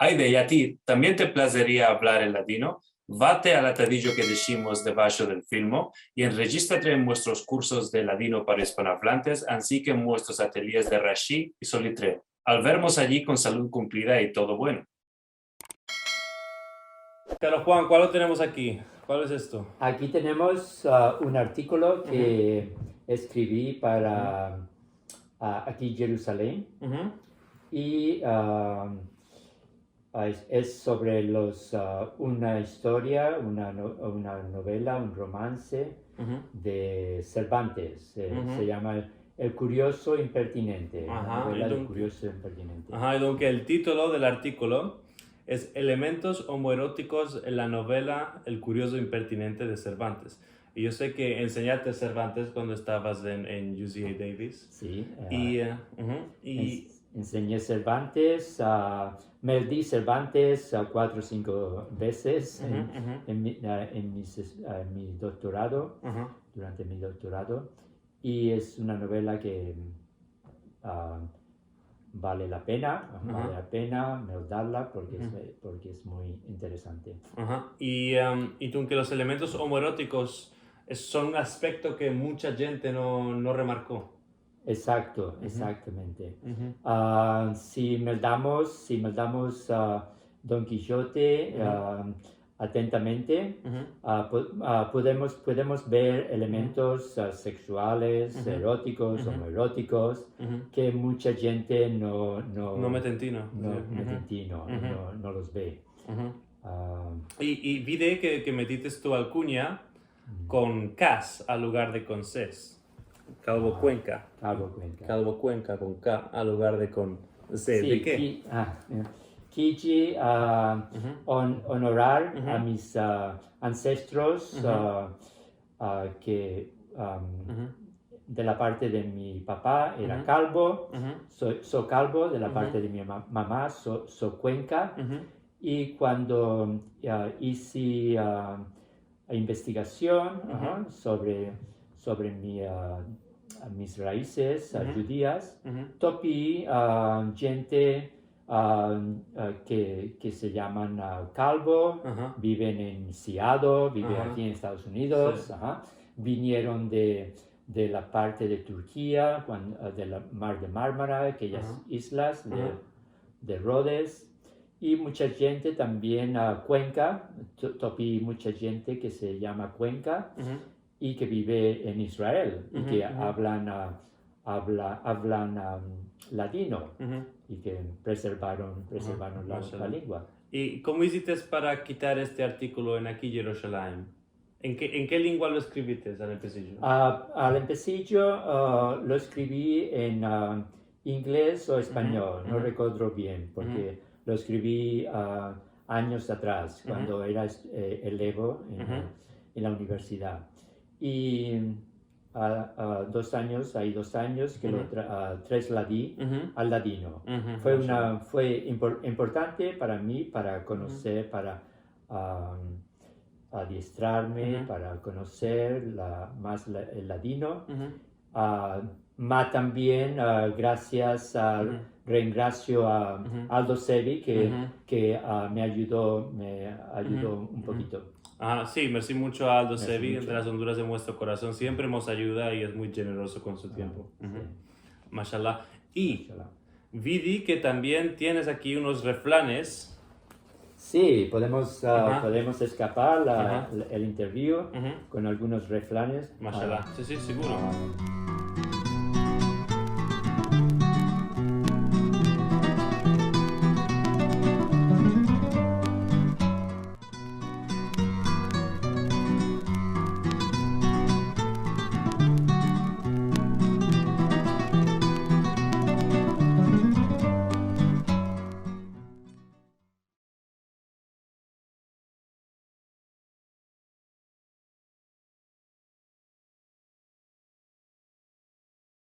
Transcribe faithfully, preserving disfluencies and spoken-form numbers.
Ayde, i a ti, tambien te plazeria avlar el ladino? Vate al atadijo ke deshimos debasho del filmo i enrejistrate en muestros kursos de ladino para ispanoavlantes, ansi ke en muestros atelyes de Rashi i Solitreo. Al vermos ayi kon salud kumplida i todo bueno. Pero Juan, kual lo tenemos aki? Kual es esto? Aki tenemos, a, un artikolo ke eskrivi para, a, aki Jerusalem. I, a, a, es, es sovre los, a, una istoria, una no-, una novela, un romanse de Cervantes. E, se yama El kuriozo impertinente, la novela del kuriozo impertinente. Aha, i donk el titolo del artikolo es Elementos omoerotikos en la novela El kuriozo impertinente de Cervantes. I yo se ke ensenyaste Cervantes kuando estavas en, en U C A Davis. Si, i, a, e, uhu, i ens-, ensenyi Cervantes, a, me ledi Cervantes, a, kuatro o sinko vezes en, en mi, a, en mis es-, a, mi doktorado, durante mi doktorado. I es una novela ke, a, vale la pena, vale la pena meldarla porke es, porke es muy interesante. Aha. I, em, i tu ke los elementos omoerotikos es, son un aspekto ke muncha djente no, no remarko. Egzakto, egzaktamente. A, si meldamos, si meldamos, a, Don Kijote, a, atentamente, a, po-, a, podemos, podemos ver elementos, a, seksuales, erotikos, omoerotikos, ke muncha djente no, no, no mete en tino, no, no, no los ve. A, i, i vide ke, ke metiste tu alkunya kon kas al lugar de kon ses. Calvo Cuenca. Calvo Cuenca. Calvo Cuenca kon ka al lugar de kon ze. Si, de ke? Ki-, a, e, kiji, a, on-, onorar a mis, a, ansestros, a, a, ke, am, de la parte de mi papa era kalvo, so, so kalvo, de la parte de mi ma-, mama, so, so Cuenca. I kuando, a, ize, a, investigasion, aha, sovre, sovre mi, a, mis raizes, a, djudias, topi, a, djente, a, a, ke, ke se yaman, a, Calvo, biven en Seattle, biven aki en Estados Unidos, aha, vinieron de, de la parte de Turkia, kuan-, a, de la Mar de Marmara, akeyas izlas de, de Rodes, i muncha djente tambien, a, Cuenca, to-, topi muncha djente ke se yama Cuenca i ke bive en Israel i ke avlan, a, avla-, avlan, am, ladino i ke preservaron, preservaron la, la lengua. I komo izites para kitar este artikolo en Aki Yerushalayim? En ke, en ke lengua lo eskrivites al empesijo? A, al empesijo, a, lo eskrivi en, a, inglez o espanyol, no rekodro bien, porke lo eskrivi, a, anyos atras, kuando era est-, e, elevo en, en la universidad. I, a, a, dos anyos, ay dos anyos ke lo tra-, a, trasladi al ladino. Fue una, fue impor-, importante para mi para konoser, para, am, adiestrarme, para konoser la, mas la, el ladino. A, ma tambien, a, grasias a, reengrasio a Aldo Sevi, ke, ke, a, me ayudo, me ayudo un pokito. Aha, si, mersi muncho a Aldo Sevi, entre las onduras de muestro korason, siempre mos ayuda i es muy djenerozo kon su tiempo. Mashallah. I vidi ke tambien tienes aki unos refranes. Si, podemos, a, podemos eskapar la, el interview kon algunos refranes. Mashallah. Si, si, seguro.